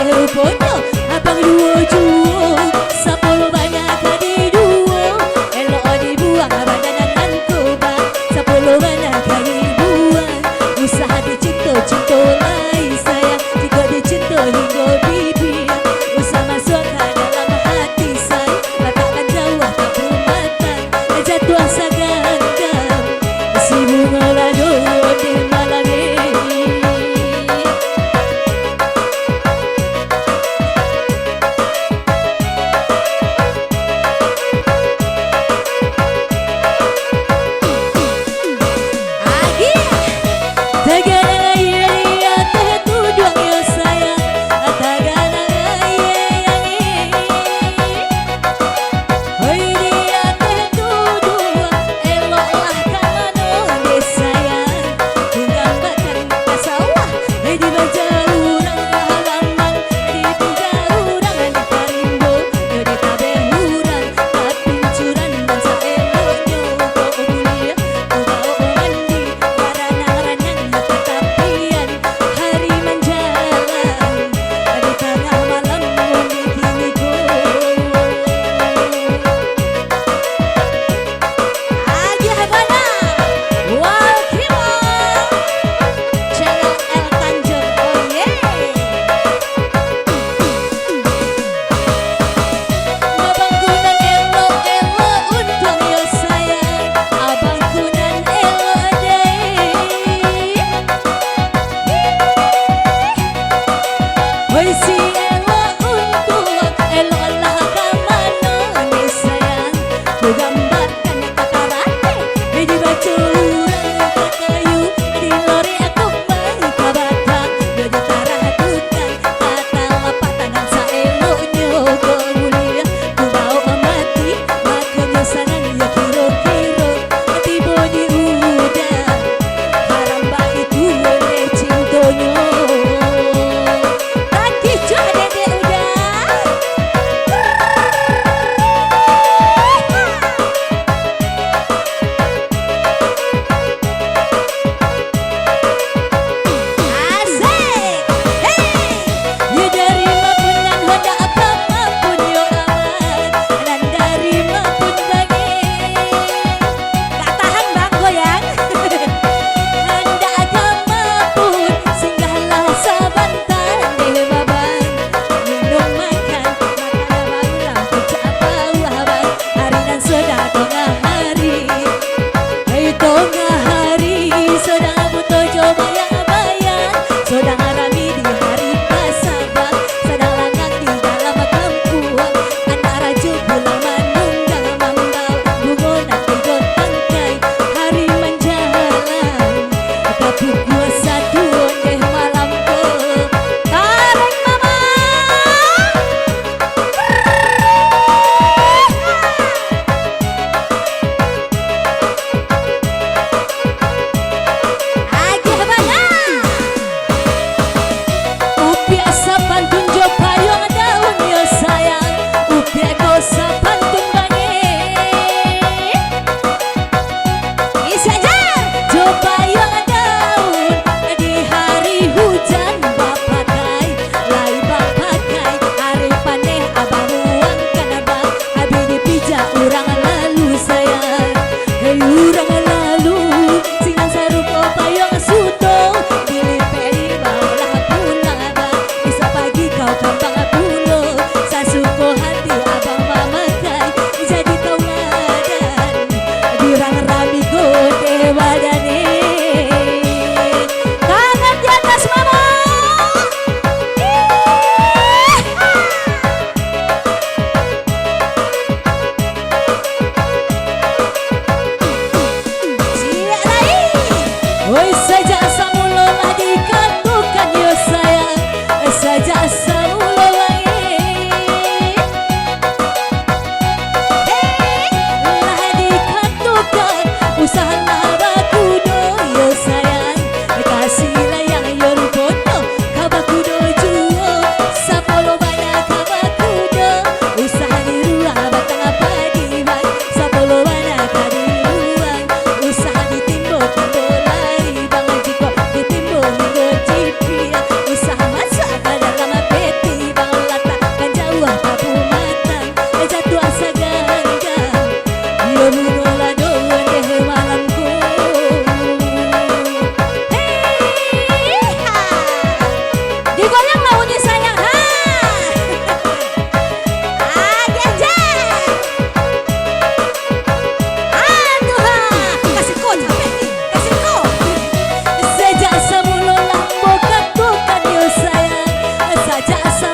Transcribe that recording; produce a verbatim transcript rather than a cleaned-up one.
Ruponyo abang duo juo, sapuluah bana ka dijuo, elok dibuang badan nan koba, sapuluah bana ka dibuang. Usah dicinto-cinto lai sayang, jikok dicinto hinggo bibia, usah masuak ka dalam hati sayang, latakkan jauah ka pumatan, jatuah saganggam si bungo lado di malam ini. Agiah. Taganang aia di ateh tuduang yo sayang, taganang aia. Hoi di ateh tuduang, eloklah ka mano dek sayang. Ku gambakan ka sawah, hoi di baja urang halaman, di tiga urang di tarimbo, yo di tabeh urang, tapincuran nan saeloknyo ko buliah. Ku baok mandi, baranang-ranang di tatapian, hari manjalang, di tangah malam di kini ko. Agiah bana, Walkimo, Channel L Tanjung, oh yeah. Abangku nan elok-elok untuang yo sayang, abangku nan elok dek. Hoi si elok untuang, eloklah ka mano ni sayang, ku gambakan ka tarate, di baco urang ka kayu, di lorek kumbang ka batang, di tarah tukang ka talapak, tangan saeloknyo ko buliah, ku baok mati, makonyo sanang yo kiro-kiro, tibo di udah, haram baitu dek cintonyo. Takicuah Jasa